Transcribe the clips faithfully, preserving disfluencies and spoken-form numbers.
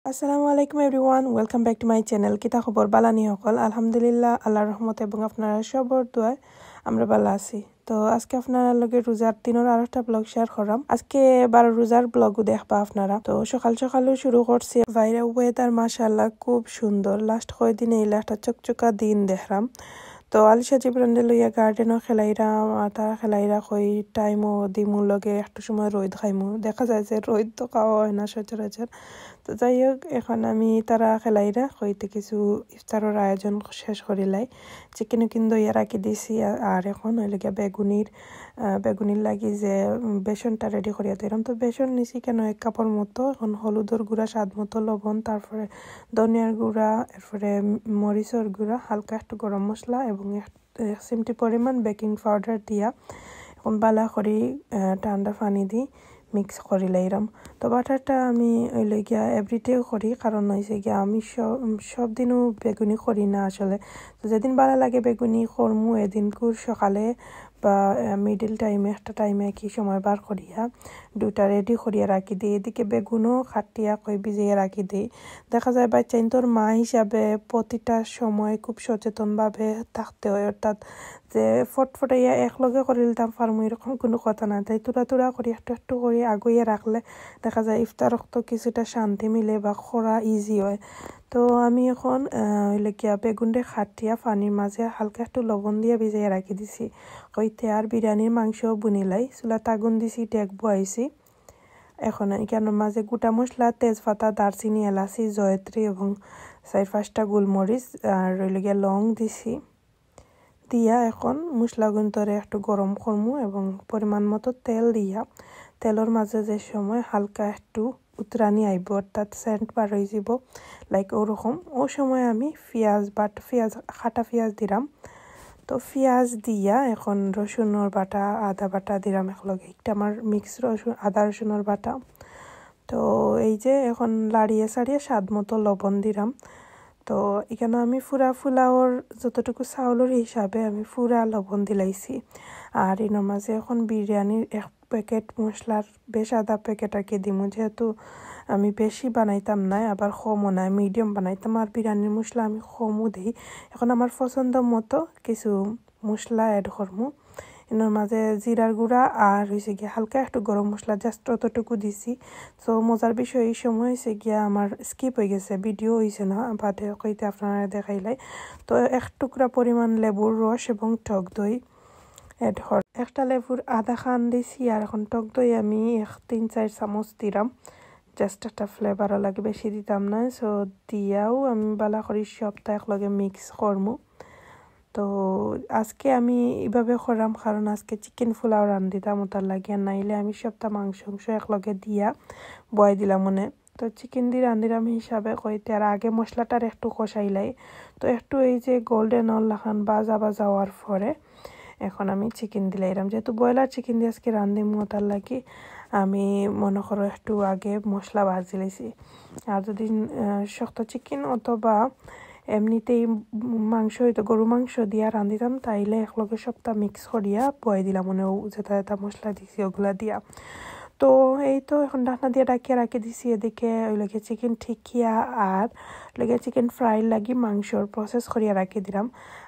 আসসালামু আলাইকুম everyone, welcome back to my channel। কিতা খবর, বালা নি হকল? আলহামদুলিল্লাহ, আল্লাহর রহমত এবং আপনারা সবর দোয়ায় আমরা বালা আছি। তো আজকে আপনারা লগে রোজার দিনর আরো একটা ব্লগ শেয়ার করাম। আজকে বারো রোজার ব্লগও দেখবা আপনারা। তো সকাল সকালও শুরু করছি। বাইরে ওয়েদার মাশাআল্লাহ খুব সুন্দর। লাস্ট কয়দিনে ইলা একটা চকচকা দিন দেখলাম। তো আলিশা জিবরানরে লইয়া গার্ডেনও খেলাইরাম, আর তারা খেলাইরা কই টাইমও দিমু লগে একটু সময় রইদ খাইমু। দেখা যায় যে রইদ তো খাওয়া হয় না সচরাচর। তো যাই হোক, এখন আমি তারা খেলাইরা কইতে কিছু ইফতারর আয়োজন শেষ করিলাই। চিকেন উকিন দইয়া রাখি দিছি, আ-, আর এখন হইল গিয়া বেগুনির, আহ, বেগুনির লাগি যে, উম, বেসনটা রেডি করিয়া দিলাম। তো বেসন নিছি কেন এক কাপর মতো, এখন হলুদর গুঁড়া স্বাদ মতো, লবণ, তারপরে ধনিয়ার গুঁড়া, এরপরে মরিচর গুঁড়া, হালকা একটু গরম মশলা এবং এক, এক চিমটি পরিমাণ বেকিং পাউডার দিয়া এখন বালা করি, আহ, ঠান্ডা পানি দি মিক্স করি লাইরাম। তো বাটারটা আমি ওই লইগিয়া এভরিডেও করি, কারণ হইছে গিয়া আমি সব, সব দিনও বেগুনি করি না আসলে। তো যেদিন বালা লাগে বেগুনি করমু, এদিন কুর সকালে বা, আহ, মিডল টাইমে, একটা টাইমে কি সময় বার করিয়া দুটা রেডি করিয়া রাখি দিই। এদিকে বেগুনও কাটিয়া কই ভিজাইয়া রাখি দিই। দেখা যায় বাচ্চাইন্তর মা হিসাবে প্রতিটা সময় খুব সচেতনভাবে থাকতে হয়, অর্থাৎ যে ফটফটাইয়া একলগে করি নিতাম পারমু এরকম কোনো কথা না। তাই থুড়া থুড়া করি, একটু একটু করি আগুইয়া রাখলে দেখা যায় ইফতার অক্ত কিছুটা শান্তি মিলে বা করা ইজি হয়। তো আমি এখন, আহ, ওই লেগিয়া বেগুনরে কাটিয়া পানির মাঝে হালকা একটু লবণ দিয়া ভিজাইয়া রাখি দিছি। কইতে আর বিরিয়ানির মাংস বুনিলাই, চুলাত আগুন দিছি, ডেক বয়াইছি। এখন এখানোর মাঝে গোটা মশলা, তেজপাতা, দারচিনি, এলাচি, জয়ত্রী এবং চার পাঁচটা গোলমরিচ আর ওই লগে লং দিছি। দিয়া এখন মশলাগুন্তরে একটু গরম করমু এবং পরিমাণ মতো তেল দিয়া তেলর মাঝে যে সময় হালকা একটু উতরানি আইব, অর্থাৎ সেন্ট বার হয়ে যাব, লাইক ওরকম। ও সময় আমি পিঁয়াজ বাট, পিঁয়াজ, কাটা পিঁয়াজ দিলাম। তো পিঁয়াজ দিয়া এখন রসুনর বাটা, আদা বাটা দিলাম একলগে। একটা আমার মিক্স রসুন, আদা রসুনর বাটা। তো এই যে এখন লাড়িয়ে সাড়িয়ে স্বাদ মতো লবণ দিলাম। তো এখানে আমি পুরা ফুলাওর যতটুকু চাউলর হিসাবে আমি পুরা লবণ দিলাইছি। আর এর মাঝে এখন বিরিয়ানির এক প্যাকেট মশলার বেশ আধা প্যাকেট আর কি দিমু, যেহেতু আমি বেশি বানাইতাম না, আবার কমও না, মিডিয়াম বানাইতাম। আর বিরিয়ানির মশলা আমি কমও দেই। এখন আমার পছন্দ মতো কিছু মশলা অ্যাড করমু। এর মাঝে জিরার গুঁড়া আর হইছে গিয়া হালকা একটু গরম মশলা, জাস্ট অতটুকু দিছি। তো মজার বিষয়, এই সময় হইছে গিয়া আমার স্কিপ হয়ে গেছে, ভিডিও হইছে না, বাদে কইতে আপনারা দেখাইলাই। তো এক টুকরা পরিমাণ লেবুর রস এবং টক দই অ্যাড কর। একটা লেবুর আধা খান দিছি, আর এখন টক দই আমি এক তিন চার চামচ দিলাম, জাস্ট একটা ফ্লেভারও লাগে, বেশি দিতাম না। সো দিয়াও আমি বালা করি সবটা একলগে মিক্স করমু। তো আজকে আমি এইভাবে করাম, কারণ আজকে চিকেন পোলাও রান্ধিতাম, ওটার লাগি। আর নাইলে আমি সবটা মাংস, মাংস একলগে দিয়া বয়াই দিলাম মানে। তো চিকেন দি রান্ধিরাম হিসাবে কইতে আর আগে মশলাটার একটু কষাইলাই। তো একটু এই যে গোল্ডেন অর লাখান বাজা বাজা হওয়ার পরে এখন আমি চিকেন দিলাইরাম। যেহেতু ব্রয়লার চিকেন দি আজকে রান্ধিমু, ওটার লাগি আমি মনে করো একটু আগে মশলা ভাজি লাইছি। আর যদি, আহ, শক্ত চিকেন অথবা এমনিতেই মাংস হইতো, গরু মাংস দিয়া রান্ধিতাম, তাইলে একলগে সবটা মিক্স করিয়া বয়াই দিলাম, মানে ও যেটা যেটা মশলা দিছি ওগুলা দিয়া। তো এই তো এখন ঢাকনা দিয়া ঢাকিয়া রাখি দিছি। এদিকে ওই লগে চিকেন টিকিয়া আর লগে চিকেন ফ্রাইর লাগি মাংসর প্রসেস করিয়া রাখি দিলাম।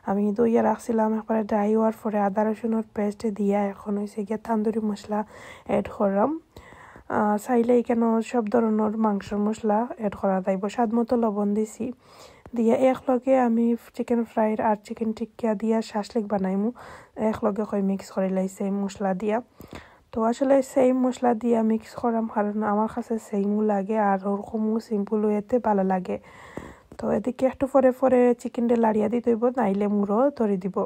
আমি ধইয়া রাখছিলাম, একবারে ড্রাই হওয়ার পরে আদা রসুনর পেস্ট দিয়া এখন হইছে গিয়া তান্দুরি মশলা অ্যাড করলাম। আহ, চাইলে এখানে সব ধরনের মাংসর মশলা অ্যাড করা যাইব। স্বাদ মতো লবণ দিছি, দিয়া একলগে আমি চিকেন ফ্রাইর আর চিকেন টিকিয়া দিয়া শাসলিক বানাইমু, একলগে কই মিক্স করি লাইছি এই মশলা দিয়া। তো আসলে সেম মশলা দিয়া মিক্স করাম, কারণ আমার কাছে সেমও লাগে আর ওরকমও সিম্পল ওয়েতে ভালো লাগে। তো এদিকে একটু পরে পরে চিকেনটা লাড়িয়া দিতে হইব, নাইলে মুড়ো ধরে দিব।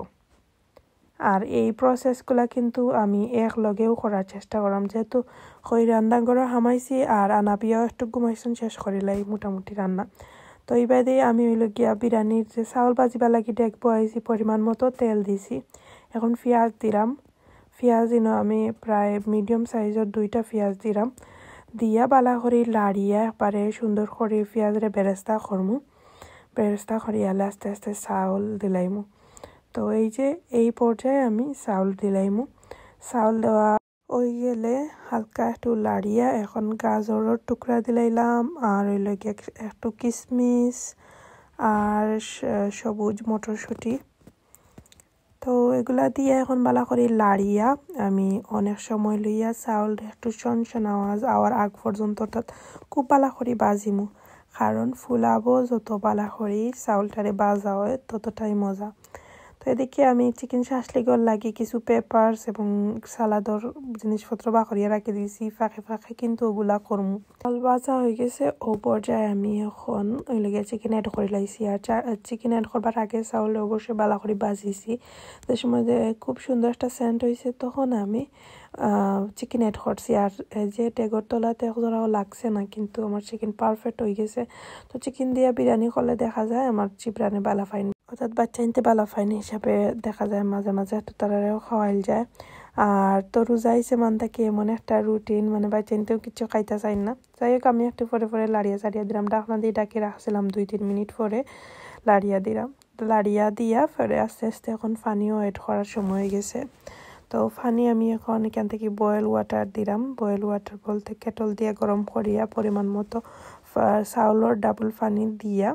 আর এই প্রসেসগুলা কিন্তু আমি একলগেও করার চেষ্টা করাম, যেহেতু কই রান্নাঘরও হামাইছি আর আনাবিয়াও একটু ঘুমাইছন, শেষ করিলাই মোটামুটি রান্না। তো এই বাদে আমি হইল গিয়া বিরিয়ানির যে চাউল ভাজিবার লাগি ডেক বয়াইছি, পরিমাণ মতো তেল দিছি। এখন পিঁয়াজ দিলাম, পিঁয়াজ ইনো আমি প্রায় মিডিয়াম সাইজর দুইটা পিঁয়াজ দিলাম, দিয়া বালা করি লাড়িয়া একবারে সুন্দর করি পিঁয়াজরে বেরেস্তা করমু। বেরেস্তা করিয়ালে আস্তে আস্তে চাউল দিলাইমু। তো এই যে এই পর্যায়ে আমি চাউল দিলাইমু। চাউল দেওয়া ওই গেলে হালকা একটু লাড়িয়া এখন গাজরর টুকরা দিলাইলাম, আর ওই লগে এক-, একটু কিশমিশ আর স-, সবুজ মটরশুঁটি। তো এগুলা দিয়া এখন বালা করি লাড়িয়া আমি অনেক সময় লইয়া চাউল একটু সন সন আওয়াজ আওয়ার আগ পর্যন্ত, অর্থাৎ খুব বালা করি বাজিমু, কারণ ফুলাবো যত বালা করি চাউলটারে বাজা হয় ততটাই মজা। তো এদিকে আমি চিকেন শাসলিগর লাগি কিছু পেপারস এবং সালাদর জিনিসপত্র বাকরিয়া রাখি দিছি, ফাঁকে ফাঁকে কিন্তু ওগুলা করমু। চাউল বাজা হয়ে গেছে, ও পর্যায়ে আমি এখন ওই লগে চিকেন অ্যাড করে লাইছি। আর চিকেন অ্যাড করবার আগে চাউল অবশ্যই বালা করে বাজিছি, যে সময় যে খুব সুন্দর একটা সেন্ট হয়েছে, তখন আমি চিকেন অ্যাড করছি। আর এই যে টেগর তলাতে এক জোড়াও লাগছে না, কিন্তু আমার চিকেন পারফেক্ট হয়ে গেছে। তো চিকেন দিয়া বিরিয়ানি করলে দেখা যায় আমার চিবরানে বালা পাইনি, অর্থাৎ বাচ্চাইন্তে বালা পাইনি হিসাবে দেখা যায় মাঝে মাঝে একটু তারারেও খাওয়াইল যায়। আর তো রোজা আইছে মান থাকি এমন একটা রুটিন, মানে বাচ্চাইন্তেও কিছু খাইতে চাই না। যাই হোক, আমি একটু পরে পরে লাড়িয়া চাড়িয়া দিলাম, ঢাকনা দিয়ে ঢাকি রাখছিলাম, দুই তিন মিনিট পরে লাড়িয়া দিলাম। লাড়িয়া দিয়া পরে আস্তে আস্তে এখন পানিও অ্যাড করার সময় হয়ে গেছে। তো পানি আমি এখন এখান থেকে বয়েল ওয়াটার দিলাম। বয়েল ওয়াটার বলতে কেটল দিয়া গরম করিয়া পরিমাণ মতো ফা-, চাউলর ডাবল পানি দিয়া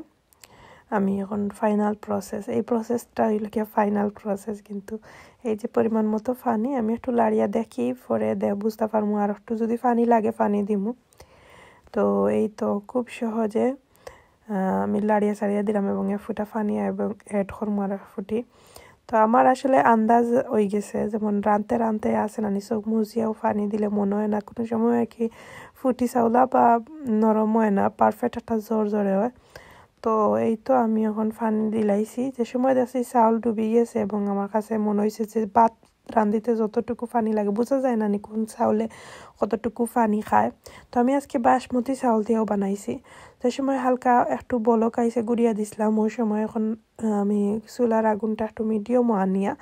আমি এখন ফাইনাল প্রসেস, এই প্রসেসটা হইল কি ফাইনাল প্রসেস। কিন্তু এই যে পরিমাণ মতো পানি আমি একটু লাড়িয়া দেখি, পরে দে বুঝতে পারমু, আর একটু যদি পানি লাগে পানি দিমু। তো এই তো খুব সহজে, আহ, আমি লাড়িয়া চাড়িয়া দিলাম এবং এক ফুটা পানি এবং অ্যাড করমু আর এক ফুটি। তো আমার আসলে আন্দাজ হয়ে গেছে, যেমন রানতে রানতে আছে না, নিচক মুজিয়াও পানি দিলে মনে হয় না কোনো সময় আর কি ফুটি চাউলা বা নরম হয় না, পারফেক্ট একটা জোর জোরে হয়। তো এই তো আমি এখন পানি দিলাইছি, যে সময় দেখছি চাউল ডুবি গেছে এবং আমার কাছে মনে হয়েছে যে ভাত রান্ধিতে যতটুকু পানি লাগে, বোঝা যায় না নি কোন চাউলে কতটুকু পানি খায়। তো আমি আজকে বাসমতি চাউল দিয়েও বানাইছি। যে সময় হালকা একটু বলক আইছে, গুড়িয়া দিছিলাম, ওই সময় এখন, আহ, আমি চুলার আগুনটা একটু মিডিয়ামও আনিয়া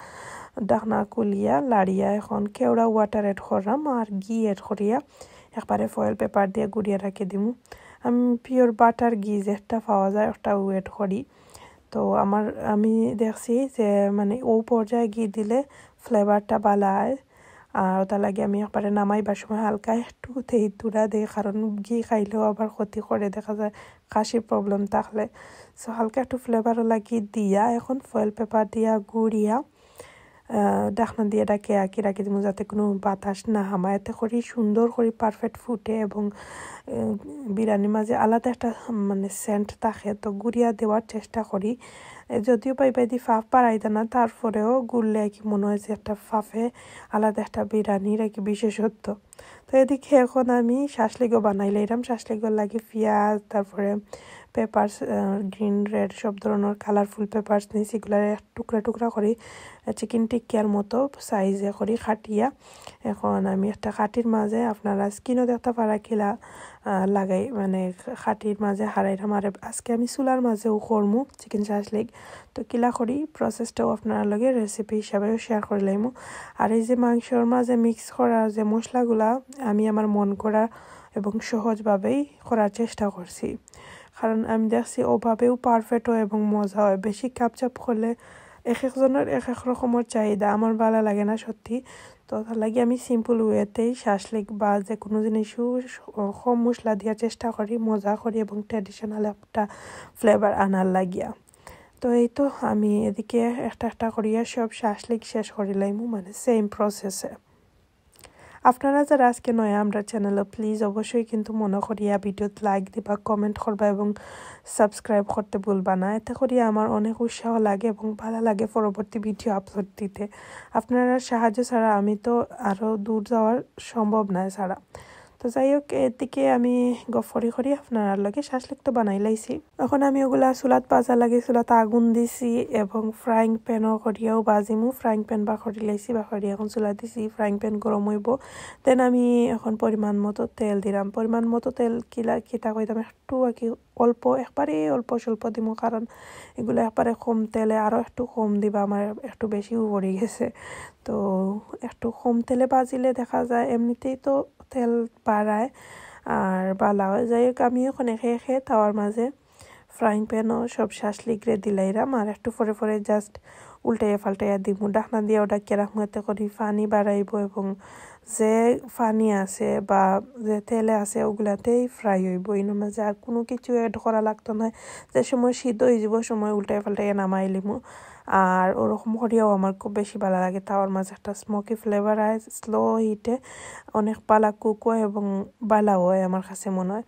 ঢাকনা খুলিয়া লাড়িয়া এখন কেওড়া ওয়াটার অ্যাড করলাম আর ঘি অ্যাড করিয়া একবারে ফয়েল পেপার দিয়ে গুড়িয়া রাখি দিমু। আমি পিওর বাটার ঘি যেটা পাওয়া যায় ওটাও অ্যাড করি। তো আমার, আমি দেখছি যে মানে ও পর্যায়ে ঘি দিলে ফ্লেভারটা ভালা হয়। আর ওটা লাগে আমি একবারে নামাইবার সময় হালকা একটু তেইতুরা দেই, কারণ ঘি খাইলেও আবার ক্ষতি করে দেখা যায় কাশির প্রবলেম থাকলে। সো হালকা একটু ফ্লেভার লাগি দিয়া এখন ফয়েল পেপার দিয়া গুড়িয়া, আহ, ঢাকনা দিয়ে ঢাকি রাখি দিমু, যাতে কোনো বাতাস না হামায়। এতে করি সুন্দর করি পারফেক্ট ফুটে এবং, আহ, বিরিয়ানির মাঝে আলাদা একটা মানে সেন্ট থাকে, তো গুড়িয়া দেওয়ার চেষ্টা করি। এ, যদিও পাই পাই দি ফাফ বাড়াইতে না, তারপরেও গুড়লে আর কি মনে হয় যে একটা ফাফে আলাদা একটা বিরিয়ানির আর কি বিশেষত্ব। তো এদিকে এখন আমি শাসলিগও বানাই লাইলাম। শাসলিগর লাগি পিঁয়াজ, তারপরে পেপারস, গ্রিন রেড সব ধরনের কালারফুল পেপারস নিয়েছি, এগুলো টুকরা টুকরা করি, চিকেন টিক্কার মতো সাইজে করি কাটিয়া। এখন আমি একটা কাঠির মাঝে, আপনারা স্ক্রিনও দেখতে পারা কিলা, আহ, লাগাই, মানে কাঠির মাঝে হারাইলাম। আর আজকে আমি চুলার মাঝেও করমু চিকেন শাসলিক। তো কিলা করি প্রসেসটাও আপনারা লগে রেসিপি হিসাবেও শেয়ার করে লাইমু। আর এই যে মাংসর মাঝে মিক্স করা যে মশলাগুলা, আমি আমার মন করা এবং সহজভাবেই করার চেষ্টা করছি, কারণ আমি দেখছি ওভাবেও পারফেক্ট হয় এবং মজা হয়। বেশি কাপচাপ করলে এক একজনের এক এক রকমের চাহিদা, আমার ভালো লাগে না সত্যি। তো তার লাগি আমি সিম্পল ওয়েতেই শাসলিক বা যে কোনো জিনিসও স-, কম মশলা দেওয়ার চেষ্টা করি, মজা করি এবং ট্র্যাডিশনাল একটা ফ্লেভার আনার লাগিয়া। তো এই তো আমি এদিকে একটা একটা করিয়া সব শাসলিক শেষ করি লাইমু, মানে সেম প্রসেসে। আপনারা যারা আজকে নয়া আমরা চ্যানেলও, প্লিজ অবশ্যই কিন্তু মনে করিয়া ভিডিওত লাইক দিবা, কমেন্ট করবা এবং সাবস্ক্রাইব করতে ভুলবা না। এতে করিয়া আমার অনেক উৎসাহ লাগে এবং ভালো লাগে পরবর্তী ভিডিও আপলোড দিতে। আপনারা সাহায্য ছাড়া আমি তো আরও দূর যাওয়ার সম্ভব নয় ছাড়া। তো যাই হোক, এদিকে আমি গফরি করি আপনার লগে শাসলিক তো বানাই লাইছি। এখন আমি ওগুলা চুলাত ভাজা লাগি চুলাত আগুন দিছি এবং ফ্রাইং প্যানও করিয়াও বাজিমু। ফ্রাইং প্যান বাকরি লাইছি, বাকরি এখন চুলা দিছি, ফ্রাইং প্যান গরম হইব। দেন আমি এখন পরিমাণ মতো তেল দিলাম। পরিমাণ মতো তেল কিলা কিতা কইতাম, একটু আর কি অল্প, একবারে অল্প স্বল্প দিমু, কারণ এগুলা একবারে কম তেলে, আরও একটু কম দিবা, আমার একটু বেশিও পড়ি গেছে। তো একটু কম তেলে বাজিলে দেখা যায় এমনিতেই তো তেল বাড়ায় আর বালা হয়। যাই হোক, আমি এখন একে একে তাওয়ার মাঝে ফ্রাইং প্যানও সব শাসলিগরে দিলাইরাম, আর একটু পরে পরে just উল্টাইয়া পাল্টাইয়া দিমু। ঢাকনা দিয়াও ঢাকিয়া রাখমু, এতে করি পানি বাড়াইবো এবং যে পানি আছে বা যে তেলে আছে ওগুলাতেই ফ্রাই হইবো। এর মাঝে আর কোনো কিছু অ্যাড করা লাগতো না। যে সময় সিদ্ধ হয়ে যাবো, সময় উল্টাইয়া পাল্টাইয়া নামাই লিমু। আর ওরকম করিয়াও আমার খুব বেশি ভালো লাগে। তাওয়ার মাঝে একটা স্মোকি ফ্লেভার আয়, স্লো হিটে অনেক ভালা কুক হয় এবং ভালা হয় আমার কাছে মনে হয়।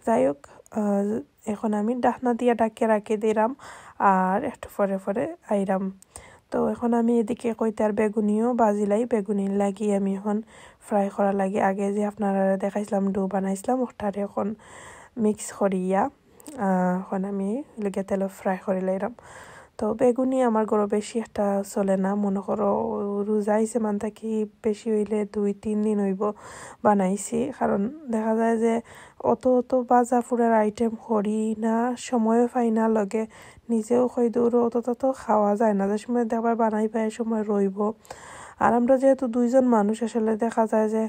যাই হোক, আহ, এখন আমি ঢাকনা দিয়া ঢাকিয়া রাখি দিলাম, আর একটু পরে পরে আইরাম। তো এখন আমি এদিকে কইতার বেগুনিও বাজিলাই, বেগুনির লাগি আমি এখন ফ্রাই করা লাগি। আগে যে আপনারা দেখাইছিলাম, ডো বানাইছিলাম, ওটারে এখন মিক্স করিয়া, আহ, এখন আমি লগে তেলো ফ্রাই করি লাইলাম। তো বেগুনি আমার ঘরো বেশি একটা চলে না, মনে করো রোজা আইছে মান থাকি বেশি হইলে দুই তিন দিন হইবো বানাইছি, কারণ দেখা যায় যে অত অত ভাজা ফুড়ার আইটেম করি না, সময়ও পাই না, লগে নিজেও কই দৌড়ো অত তত খাওয়া যায় না, যে সময় দেখবা বানাই পাই সময় রইবো। আর আমরা যেহেতু দুইজন মানুষ, আসলে দেখা যায় যে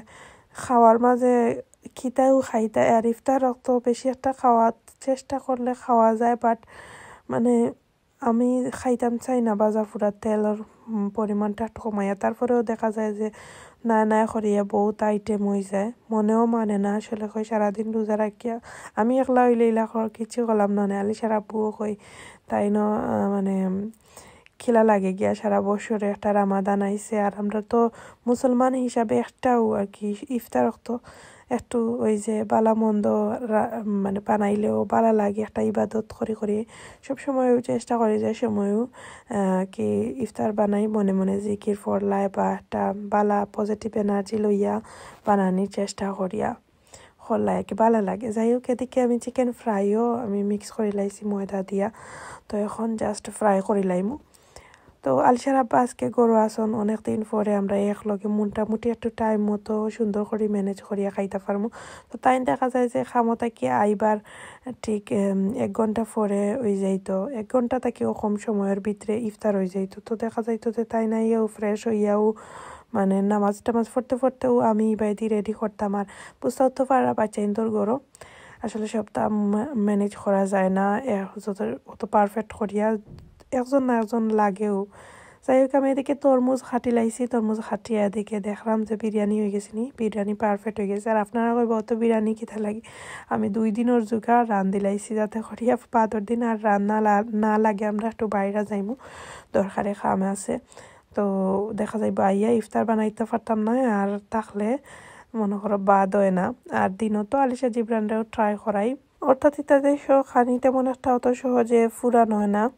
খাওয়ার মাঝে খিতাও খাইতা, আর ইফতার অক্ত বেশি একটা খাওয়ার চেষ্টা করলে খাওয়া যায়, বাট মানে আমি খাইতাম চাই না ভাজা ফুড়া তেলর, উম, পরিমাণটা একটু কমাইয়া। তারপরেও দেখা যায় যে না না করিয়া বহুত আইটেম হয়ে যায়, মনেও মানে না আসলে কই সারাদিন রোজা রাখিয়া। আমি একলা হইলে ইলা কর কিছু করলাম না, আলি সারা বুও কই তাই ন, আহ, মানে উম, খিলা লাগে গিয়া সারা বছরে একটা রামাদান আইছে। আর আমরা তো মুসলমান হিসাবে একটাও আর কি ইফতার অক্ত একটু ওই যে বালা মন্দ রা-, মানে বানাইলেও বালা লাগে, একটা ইবাদত করি করি। সব সময়ও চেষ্টা করি যে সময়ও, আহ, কি ইফতার বানাই, মনে মনে জিকির ফরলাই বা একটা বালা পজিটিভ এনার্জি লইয়া বানানির চেষ্টা করিয়া করলাই আর কি, বালা লাগে। যাই হোক, এদিকে আমি চিকেন ফ্রাইও আমি মিক্স করি লাইছি ময়দা দিয়া। তো এখন জাস্ট ফ্রাই করি লাইমু। তো আলিশার আব্বা আজকে ঘরো আছইন, অনেক দিন পরে আমরা একলগে মোটামুটি একটু টাইম মতো সুন্দর করি ম্যানেজ করিয়া খাইতা পারমু। তো তাইন দেখা যায় যে কামো থাকি আইবার ঠিক, এম, এক ঘন্টা পরে হই যাইতো, এক ঘন্টা থাকিও কম সময়র ভিতরে ইফতার হই যাইতো। তো দেখা যাইতো যে তাইন আইয়াও ফ্রেশ হইয়াও মানে নামাজ টামাজ পড়তে পড়তেও আমি ইবায়দি রেডি করতাম। আর বুঝতাও তো পাররা বাচ্চাইন্তর ঘরো আসলে সবটা মা-, ম্যানেজ করা যায় না, এ, যত, অত পারফেক্ট করিয়া একজন না একজন লাগেও। যাই হোক, আমি এদিকে তরমুজ কাটি লাইছি, তরমুজ কাটিয়া এদিকে দেখলাম যে বিরিয়ানি হয়ে গেছে নি, বিরিয়ানি পারফেক্ট হয়ে গেছে। আর আপনারা কইবা, "অত বিরিয়ানি কিতা লাগে?" আমি দুই দিনর জোগাড় রান্ধি লাইছি, যাতে করিয়া বাদর দিন আর রান্না লা-, না লাগে, আমরা একটু বাইরে যাইমু, দরকারে কাম আছে। তো দেখা যাইবো আইয়া ইফতার বানাইতে পারতাম না, আর থাকলে মনে করো বাদ হয় না। আর দিনও তো আলিশা জিবরানরেও ট্রাই করাই, অর্থাৎ ইতাতে শখ আনি তেমন একটা অত সহজে ফুরান হয় না।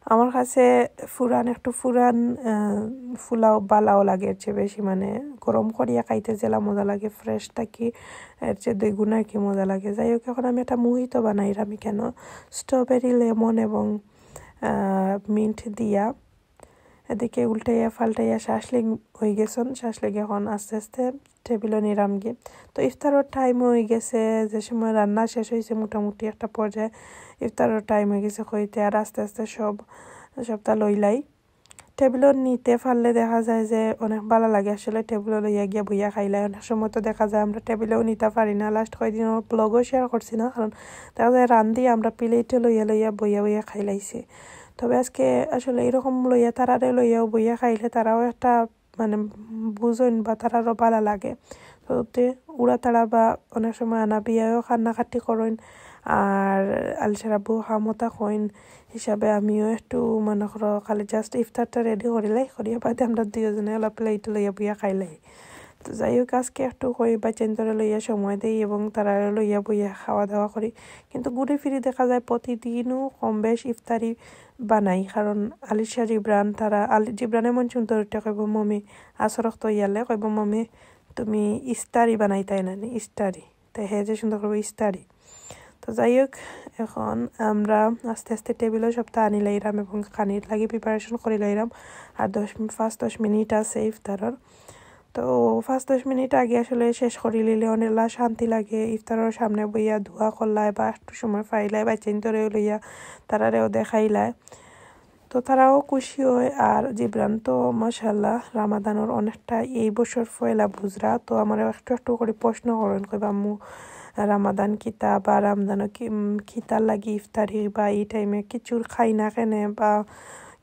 আমার কাছে ফুরান, একটু ফুরান, আহ, ফুলাও বালাও লাগে, এর চেয়ে বেশি মানে গরম করিয়া খাইতে যেলা মজা লাগে, ফ্রেশ থাকি এর চেয়ে দুই গুণ আর কি মজা লাগে। যাই হোক, এখন আমি একটা মোহিতো বানাইলাম, আমি কেন স্ট্রবেরি, লেমন এবং, আহ, মিন্ট দিয়া। এদিকে উল্টাইয়া পাল্টাইয়া শাসলিক হয়ে গেছইন, শাসলিক এখন আস্তে আস্তে টেবিলও নিরামগি। তো ইফতারর টাইম হয়ে গেছে, যে সময় রান্না শেষ হয়েছে মোটামুটি একটা পর্যায়ে, ইফতারর টাইম হয়ে গেছে কইতে, আর আস্তে আস্তে সব, সবটা লইলাই। টেবিলও নিতে পারলে দেখা যায় যে অনেক ভালো লাগে আসলে, টেবিলও লইয়া গিয়া বইয়া খাইলাই। অনেক সময় তো দেখা যায় আমরা টেবিলেও নিতে পারি না, লাস্ট কয়দিন ব্লগও শেয়ার করছি না, কারণ দেখা যায় রান্ধি আমরা প্লেটে লইয়া লইয়া বইয়া বইয়া খাইলাইছি। তবে আজকে আসলে এরকম লইয়া তারারে লইয়াও বইয়া খাইলে তারাও একটা মানে বুঝইন বা তারারও ভালো লাগে। তো তে উড়া তারা বা অনেক সময় আনা বিয়ায়ও কান্নাকাটি করইন, আর আলিশার আব্বু হামতা কইন হিসাবে আমিও একটু মনে করো খালি জাস্ট ইফতারটা রেডি করিলাই, করিয়া বাদে আমরা দুইজনে ওলা প্লেট লইয়া বইয়া খাইলাই। তো যাই হোক, আজকে একটু কই বাচ্চাইন্তরে লইয়া সময় দেই এবং তারা লইয়া বইয়া খাওয়া দাওয়া করি। কিন্তু ঘুরে ফিরে দেখা যায় প্রতিদিনও কম বেশ ইফতারি বানাই, কারণ আলিশা জিবরান তারা, আলি-, জিবরানে মন সুন্দর উঠে কইব, "মমি, আসর অক্ত ইয়ালে," কইব, "মমি, তুমি ইস্তারি বানাইতায় না নি, ইস্তারি।" তাই হে যে সুন্দর করবো ইস্তারি। তো যাই হোক, এখন আমরা আস্তে আস্তে টেবিলও সবটা আনি লাইরাম এবং খানির লাগি প্রিপারেশন করি লাইরাম। আর দশ মিনিট, পাঁচ দশ মিনিট আছে ইফতারর। তো পাঁচ দশ মিনিট আগে আসলে শেষ করি লিলে অনেকলা শান্তি লাগে। ইফতারর সামনে বইয়া দোয়া করলায় বা একটু সময় পাইলায়, বাচ্চাইন্তরেও লইয়া তারারেও দেখাইলায়। তো তারাও খুশি অয়। আর জিবরান তো মাশাআল্লাহ রামাদানর অনেকটা এই বছর পয়লা বুঝরা, তো আমারে একটু একটু করি প্রশ্ন করইন, কইবা, "আম্মু, রামাদান কিতা বা রামাদানো কি, উম, কিতার লাগি ইফতারি বা এই টাইমে কিছু খাই না কেনে বা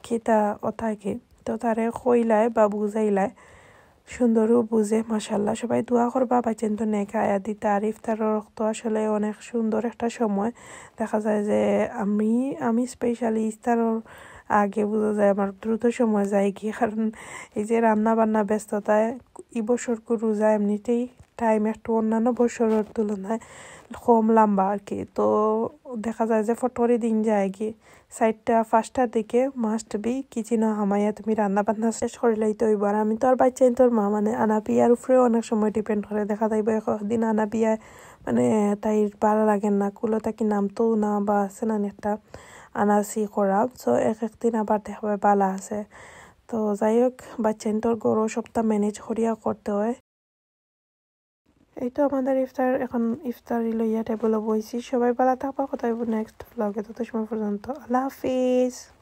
কিতা অতা কি?" তো তারে কইলায় বা বুঝাইলায়। সুন্দরও বুঝে, মাশাআল্লাহ। সবাই দোয়া করবা, বাচ্চাইন্তর নেক হায়াত দিতা। আর ইফতারর অক্ত আসলে অনেক সুন্দর একটা সময়। দেখা যায় যে আমি, আমি specially ইফতারর আগে বুঝা যায় আমার দ্রুত সময় যায়গি, কারণ এই যে রান্না বান্না ব্যস্ততায় এই বছরকু রোজা এমনিতেই টাইম একটু অন্যান্য বছরর তুলনায় কম লম্বা আর কি। তো দেখা যায় যে ফট করি দিন যায়গি। চাইরটা পাঁচটার দিকে must be কিচেনো হামাইয়া তুমি রান্না বান্না শেষ করিলাইতে অইবো। আর আমি তো আর বাচ্চাইন্তর মা, মানে আনাবিয়ার উপরেও অনেক সময় ডিপেন্ড করে। দেখা যাইবো এক এক দিন আনাবিয়া মানে তাইর ভালা লাগের না, কুলো থাকি নামতোও না বা আছে না একটা আনাসি করা, সো এক এক দিন আবার দেখা যায় ভালা আছে। তো যাই হোক, বাচ্চাইন্তর ঘরো সবটা ম্যানেজ করিয়া করতে অয়। এই তো আমাদের ইফতার, এখন ইফতারি লইয়া টেবলো বইছি। সবাই ভালা থাকবা, কথা অইবো নেক্সট ভ্লগে। তত সময় পর্যন্ত আল্লাহ হাফিজ।